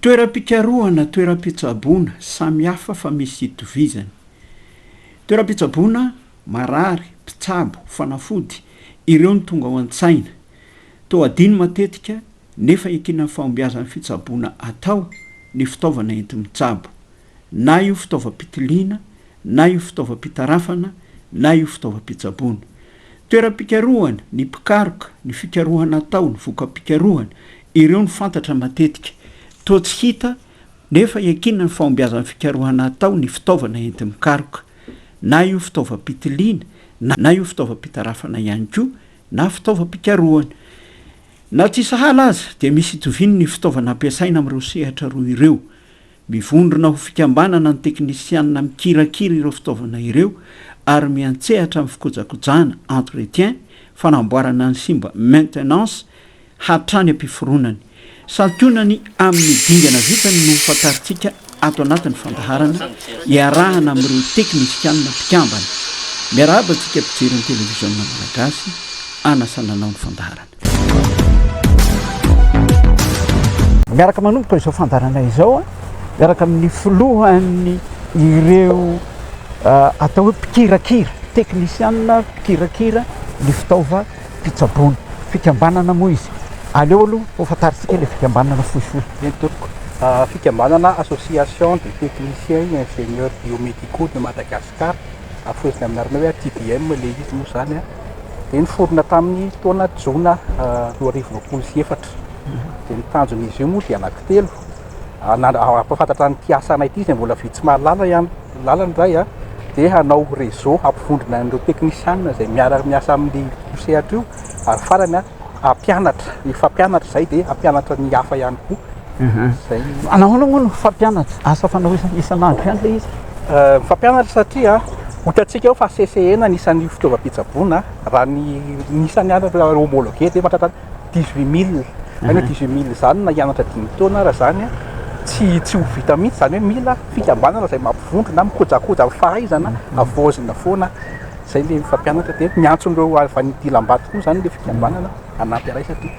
Toeram-pikarohana, toeram-pitsaboana, samy hafa fa misy itovizany. Toeram-pitsaboana, marary, mpitsabo, fanafody, ireo no tonga ao an-tsaina. Toa adino matetika, nefa iankinan'ny fahombiazan'ny fitsaboana atao ny fitaovana enti-mitsabo. Na io fitaovam-pitiliana, na io fitaovam-pitarafana, na io fitaovam-pitsaboana. Toeram-pikarohana, ny mpikaroka, ny fikarohana atao, ny voka-pikarohana, ireo no fantatra matetika. Toa tsy hita, nefa iankinan'ny fahombiazan'ny fikarohana atao ny fitaovana enti-mikaroka. Na io fitaovam-pitiliana, na io fitaovam-pitarafana ihany koa, na fitaovam-pikarohana. Na tsy sahala aza, dia misy itoviany ny fitaovana ampiasaina amin'ireo sehatra roa ireo. Mivondrona ho fikambanana ny teknisianina mikirakira ireo fitaovana ireo ary miantsehatra amin'ny fikojakojana, entretien, fanamboarana ny simba, maintenance, hatrany am-piforonany. Santionany amin'ny dingana vitany no hofantarintsika ato anatin'ny fandaharana iarahana amin'ireo teknisianina mpikambana. Miarahaba antsika mpijery ny televiziona malagasy, anasana anao ny fandaharana. Miaraka manomboka izao fandaharana izao miaraka amin'ny filohan'ny ireo atao hoe mpikirakira, teknisianina mpikirakira ny fitaovam-pitsaboana. Fikambanana moa izy. Aleo aloha ho fantarintsika ilay fikambanana fohifohy. Eny tompoko. Fikambanana Association des techniciens et ingénieurs biomédicaux de Madagascar, afohezina amin'ny anarana hoe ATBM ilay izy moa izany. dia niforona tamin'ny taona jona 2024. Dia ny tanjon'izy io moa dia anankitelo, hampahafantatra an'ity asanay ity izay mbola vitsy mahalala ihany lalana iray dia hanao réseau hampivondrona an'ireo teknisianina izay miara-miasa amin'ny sehatra io ary farany hampianatra, hifampianatra izay dia hampianatra ny hafa ihany koa. Izay. Nahoana moa no fampianatra? Asa fanao isan'andro ihany ilay izy? Mifampianatra satria hitantsika eo fa CCE-na ny isan'ny fitaovam-pitsaboana raha ny ny isan'ny homologué dia mahatratra 18 000. Izany hoe 18 000 izany na hianatra dimy taona ara izany tsy tsy ho vita mihitsy, izany hoe mila fikambanana izay mampivondrona, mikojakoja ny fahaizana, havaozina foana. Izay ilay mifampianatra dia miantso an'ireo avy any Dilambato koa izany ilay fikambanana hanampy anay satria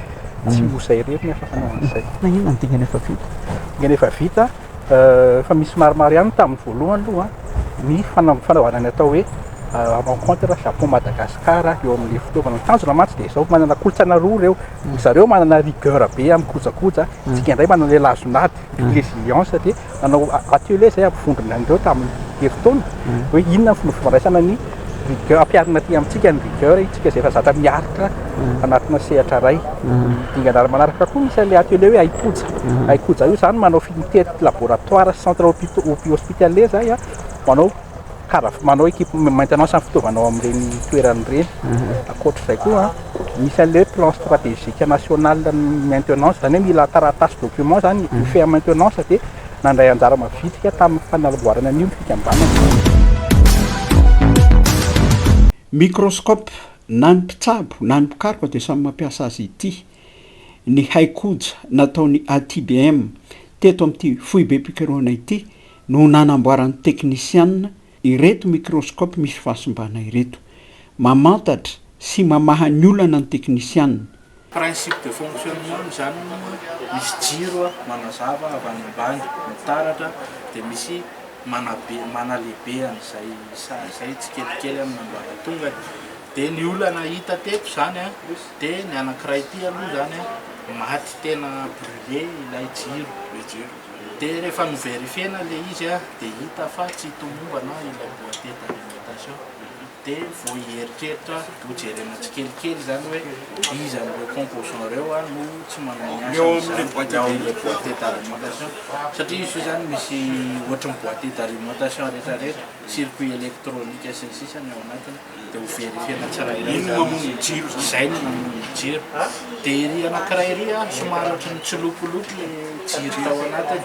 tsy ho izay irery ny afaka hanao an'izay. Inona ny dingana efa vita? Dingana efa vita, Efa misy maromaro ihany tamin'ny voalohany aloha ny fanaovana ny atao hoe rencontre Japon Madagascar eo amin'ny fitaovana. Ny tanjona mantsy dia izao, manana kolontsaina roa ireo, zareo manana rigueur be amin'ny kojakoja, isika indray manana ilay lazon'ady, résilience dia nanao atelier izay hampivondrona an'ireo tamin'ny herintaona hoe inona ny fomba fifandraisana ny rigueur, ampiharina aty amintsika ny rigueur, isika izay efa zatra miaritra anatina sehatra iray. Dingana manaraka koa misy an'ilay atelier hoe haikoja. Haikoja io izany manao mitety laboratoire sy centre hospitalier zay manao kara manao équipe maintenance ny fitaovana ao amin'ireny toerana ireny. Ankoatr'izay koa misy an'ilay hoe plan stratégique national maintenance, izany hoe mila taratasy document izany mifehy maintenance dia nandray anjara mavitrika tamin'ny fanamboarana an'io ny fikambanana. Microscope, na ny mpitsabo na ny mpikaroka dia samy mampiasa azy ity. Ny haikoja nataon'ny ATBM teto amin'ity foibem-pikarohana ity no nanamboaran'ny teknisianina ireto microscope misy fahasimbana ireto. Mamantatra sy mamaha ny olana ny teknisianina. Principe de fonctionnement izany misy jiro manazava avy any ambany mitaratra dia misy manabe manalehibe an'izay izay tsikelikely amin'ny ambaratongany. Dia ny olana hita teto izany an, dia ny anankiray ity aloha izany an, maty tena brûlé ilay jiro. Dia rehefa no-verifier-na ilay izy an, dia hita fa tsy tomombana ilay boite d'alimentation. Dia vao hieritreritra hojerena tsikelikely izany hoe iza amin'ireo composants ireo an no tsy manao ny asany izany ao amin'ilay boite d'alimentation. Satria izy io izany misy ohatry ny boite d'alimentation rehetra rehetra, circuit électronique sy ny sisa ny ao anatiny. Dia ho verifier-na tsirairay izany izy. Izay no namono ny jiro. Dia ery anankiray ery an, somary ohatry ny nitsilopilopy ilay jiro tao anatiny.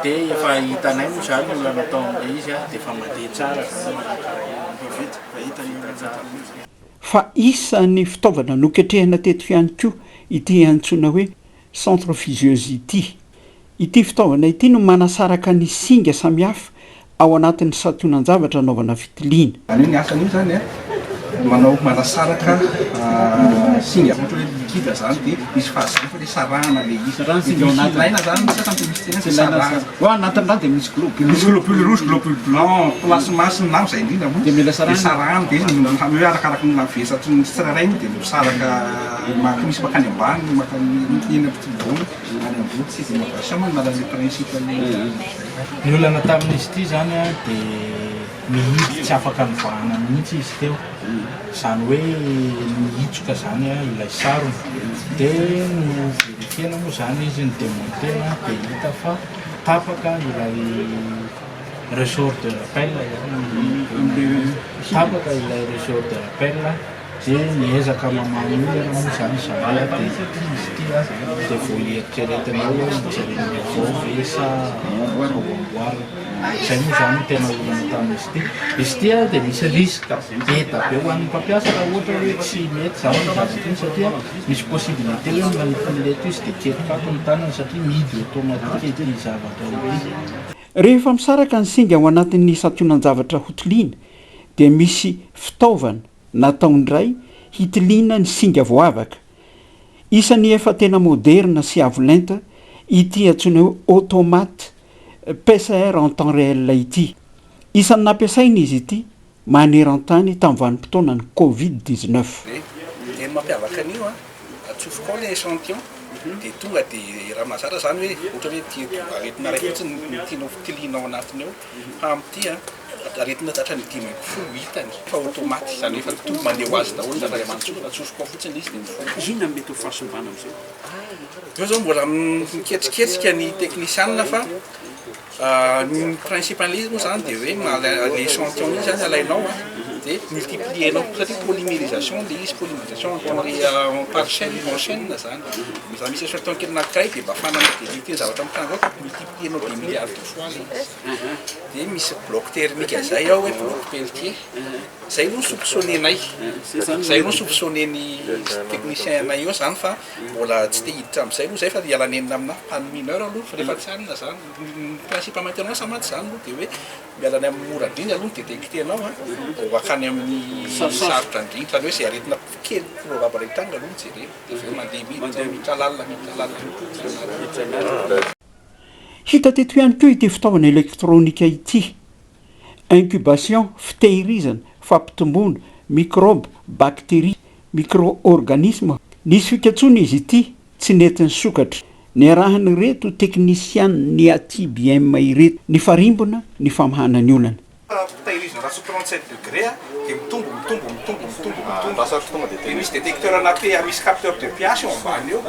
Dia efa hitanay moa izany ny olana tao amin'ilay izy an, dia efa mandeha tsara izany ny anankiray io. Efa vita tsara. Fa isan'ny fitaovana noketrehina teto ihany koa ity antsoina hoe centrifugeuse ity. Ity fitaovana ity no manasaraka ny singa samihafa ao anatin'ny santionan-javatra anaovana fitiliana. Izany hoe ny asan'io izany an, manao manasaraka singa ohatra hoe liquide. liquide zany dia misy phase zany fa le sarahana le izy. Sarahana singa ao anatiny. Ilaina zany ny sasany dia misy tena Tsy ilaina sarahana. Hoa anatin'ny rà dia misy globule. Misy globule rouge, globule blanc, plasma sy ny namany izay indrindra moa. Dia mila sarahana. Dia sarahana dia izy no hoe arakaraky ny vesatry ny tsirairay moa dia misaraka maka misy makany ambany, makany eny ambony, any ambony tsy dia mampiasa manala ny principe ny. Ny olana tamin'izy ity izany dia mihidy tsy afaka nivahana mihitsy izy teo, izany hoe nihitsoka izany ilay sarony, dia noverifiena moa izany izy ni-demonter-na dia hita fa tapaka ilay ressort de rappel izany, tapaka ilay ressort de rappel. Dia miezaka mamaha ny olana moa izany izahay dia ity izy ity a, dia vao eritreretinao hoe hijerena vaovao ve sa ho amboarina. Izay moa izany no tena olana tamin'izy ity. Izy ity a dia misy risque be dia be ho an'ny mpampiasa raha ohatra hoe tsy mety izany io zavatra io satria misy possibilité hoe mi-manipuler eto izy dia ketrika ato ny tanany satria mihidy automatique ity zavatra ity. Rehefa misaraka ny singa ao anatin'ny santionan-javatra hotiliana dia misy fitaovana natao indray hitiliana ny singa voavaka. Isan'ny efa tena moderina sy avo lenta ity antsoina hoe automate PCR en temps réel ity. Isan'ny nampiasaina izy ity maneran-tany tamin'ny vanim-potoanan'ny Covid 19. Dia ny mampiavaka an'io an, atsofoka ao ilay échantillon dia tonga dia raha mahazatra izany hoe ohatra hoe ity aretina iray fotsiny no tianao tiliana ao anatiny ao fa amin'ity an, Aretina tratran'ny 15 hitany fa automaty, izany hoe efa toa mandeha ho azy daholo ny zavatra manjo, atsofoka ao fotsiny ilay izy dia mivoaka. Inona no mety ho fahasimbana amin'izao? Eo izao mbola miketriketrika ny teknisianina fa ny principe an'ilay izy moa izany dia hoe ilay échantillon iny izany alainao dia multiplier-nao satria polymérisation ilay izy, polymérisation en temps réel, en par chaîne, en chaîne izany. Raha misy échantillon kely anankiray dia mba ahafahana mi-détecter ny zavatra mitranga ao dia multiplier-nao des milliards de fois ilay izy. Dia misy bloc thermique zay ao hoe bloc peltier, zay no soupçonner-nay, zay no soupçonner-ny technicien nay eo zany fa mbola tsy te hiditra amizay aloha zay fa hiala nenina amina panne mineure aloha fa rehefa tsy alina zany, ny principe maintenance mantsy zany aloha dia hoe miala any amin'ny mora indrindra aloha ny detecter-nao an, vao mankany amin'ny sarotra indrindra, zany hoe zay aretina kely probable hitranga aloha no jerena, dia avy eo mandeha miditra, miditra lalina, miditra lalina, miditra lalina. Hita teto ihany koa ity fitaovana elektronika ity, incubation, fitehirizana, fampitomboana, mikraoba, bakteria, micro-organisme. Nisy fikatsoana izy ity, tsy nety nisokatra. Niarahan'ireto teknisianin'ny ATBM ireto nifarimbona ny famahana ny olana. Fitehirizana raha sous 37 degré dia mitombo, mitombo, mitombo, mitombo, mitombo. Dia misy détecteur ana pH, misy capteur de pH eo ambany eo.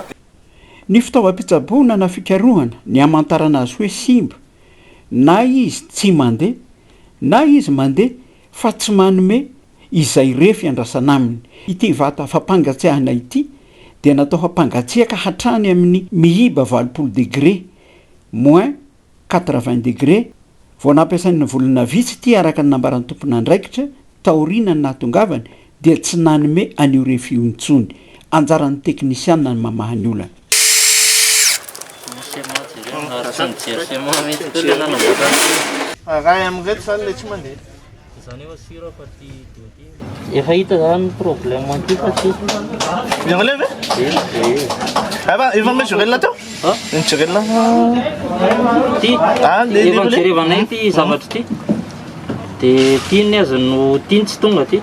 Ny fitaovam-pitsaboana na fikarohana ny hamantarana azy hoe simba, na izy tsy mandeha, na izy mandeha fa tsy manome izay refy andrasana aminy. Ity vata fampangatsiahana ity dia natao hampangatsiaka hatrany amin'ny miiba 80 degré, moins 80 degré, Vao nampiasaina volana vitsy ity araka ny nambaran'ny tompon'andraikitra taoriana ny nahatongavany dia tsy nanome an'io refy io intsony. Anjaran'ny teknisiana ny mamaha ny olana. Iray amin'ireto izany ilay tsy mandeha. Efa hita zany problème aty fa tsy Bien relevé Efa efa mesurena teo? Nijerena Ty Ah, le efa nijerevanay ty zavatra ty. De ty ny azy no ty ny tsy tonga ty.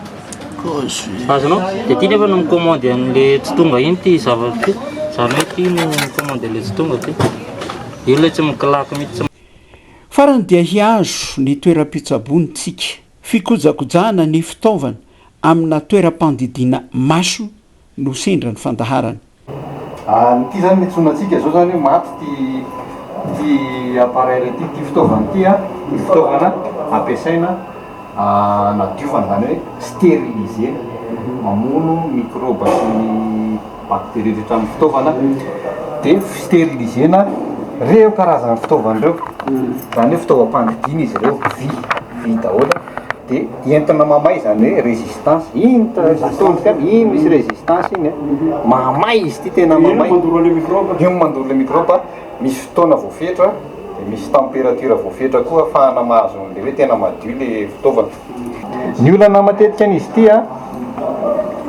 Azonao? De ty nefa no mi-commande an'le tsy tonga iny ty zavatra ty. Zany hoe ty no mi-commande an'le tsy tonga ty. Io le tsy mi-claque mihitsy. Farany dia hihazo ny toeram-pitsaboana tsika. Fikojakojana ny fitaovana amina toeram-pandidiana maso no sendra ny fandaharana. Ity izany ny antsoina antsika izao izany hoe maty ity ity appareil ity, ity fitaovana ity an, ny fitaovana ampiasaina hanadiovana izany hoe steriliser-na, mamono mikrôba sy ny bactéries rehetra amin'ny fitaovana dia steriliser-na ireo karazana fitaovana ireo, izany hoe fitaovam-pandidiana izy ireo, vy, vy daholo dia entina mamay izany hoe résistance, iny ataontsika aby, iny misy résistance iny an, mahamay izy ity tena mahamay, io mandoro ilay mikrôba, misy fotoana voafetra dia misy température voafetra koa ahafahana mahazo an'ilay hoe tena madio ilay fitaovana. Ny olana matetika an'izy ity an,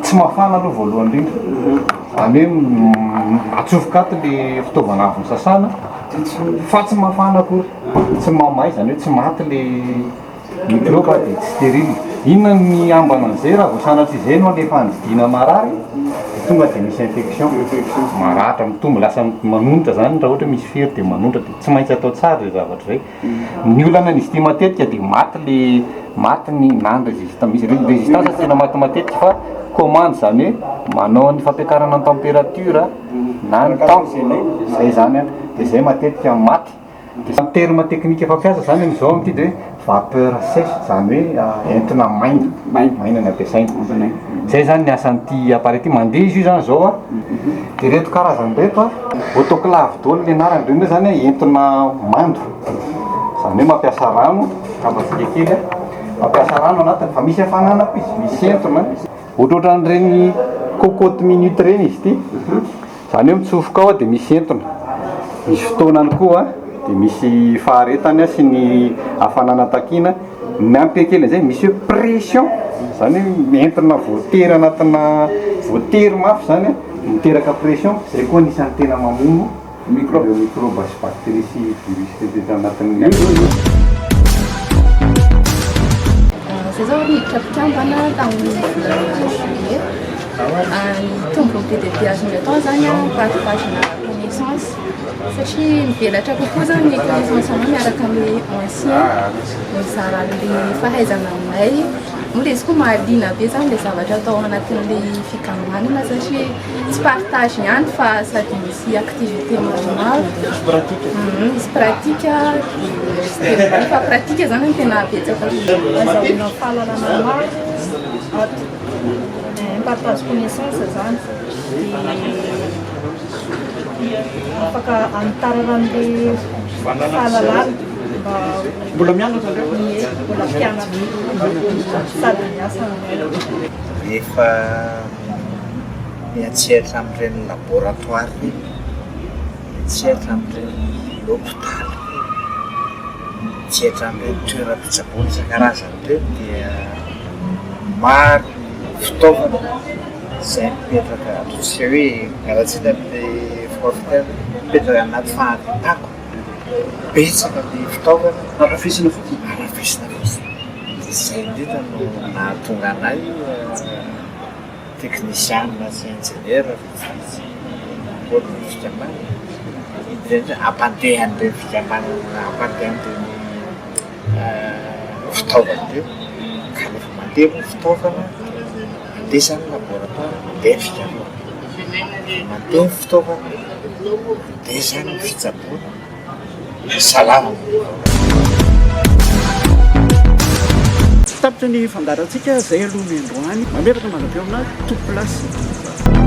tsy mafana aloha voalohany indrindra. Izany hoe atsofoka ato le fitaovana avy nosasana fa tsy mafana akory, tsy mamay izany hoe tsy maty le microbe dia tsy stérile. Inona ny ambana an'izay raha vao sanatria izay no alefa andidiana marary dia tonga dia misy infection, maratra mitombo lasa manonitra izany raha ohatra hoe misy fery dia manonitra dia tsy maintsy atao tsara izay zavatra izay. Ny olana an'izy ity matetika dia maty le maty ny na ny résistance misy résistance tsy tena maty matetika fa commande izany hoe manao ny fampiakarana ny température na ny temps zay zany an dia zay matetika maty dia ny terme technique fampiasa zany amin'izao amin'ity dia hoe vapeur sèche izany hoe entona maina maina ny ampiasaina zay zany ny asan'ity appareil ity mandeha izy io zany zao an Dia ireto karazany ireto a, autoclave daholo ny anarany, ireo indray zany a entona mando, izany hoe mampiasa rano, atambatsika kely a, mampiasa rano anatiny fa misy hafanana koa izy, misy entona, ohatrohatran'ireny cocotte minute ireny izy ity, izany hoe mitsofoka ao dia misy entona, misy fotoanany koa dia misy faharetany sy ny hafanana takiana. Ny ampy kely an'izay misy hoe pression, izany hoe entina voatery anatina voatery mafy izany an, miteraka pression, izay koa anisan'ny tena mamono microbe, ireo microbe sy bacterie sy virus rehetra anatin'ny. Zay zao niditra mpikambana tamin'ny volana juillet. Ny tombony be dia be azon'ny atao zany an, partage-na connaissance satria mivelatra kokoa zany ny connaissance anao miaraka amin'ny ancien, mizara an'le fahaizana aminay. Moa le izy koa mahaliana be zany le zavatra atao ao anatin'le fikambanana satria tsy partage ihany fa sady misy activité maromaro. Misy pratique. Misy pratique dia fa pratique zany no tena betsaka. Azahoana fahalalana maro ato. Partage connaissance zany dia afaka hanitarana an'le fahalalana mba Mbola mianatra ndray? Ie, mbola mpianatra sady miasa no mianatra. Rehefa miantsehatra amin'ireny laboratoire ireny, miantsehatra amin'ireny hopitaly ireny, miantsehatra amin'ireny toeram-pitsaboana isan-karazany ireny dia maro ny fitaovana izay mipetraka, ataontsika hoe miala tsiny amin'ilay fomba fiteny, mipetraka anaty faharipariko. Betsaka ny fitaovana. Arafesina fotsiny. Arafesina fotsiny. Dia izay indrindra no nahatonga anay teknisianina sy injeniera vitsivitsy namboatra ny fikambanana, indrindra indrindra hampandeha an'ireny fikambanana, hampandeha an'ireny fitaovana ireny. Ka rehefa mandeha moa ny fitaovana dia mandeha izany ny laboratoire, mandeha ny fikarohana. Mandeha ny fitaovana, mandeha izany ny fitsaboana, salama ny vahoaka. Tapitra ny fandaharantsika, izay aloha ny androany. Mametraka mandra-pihaona, tompokolahy sy tompokivavy.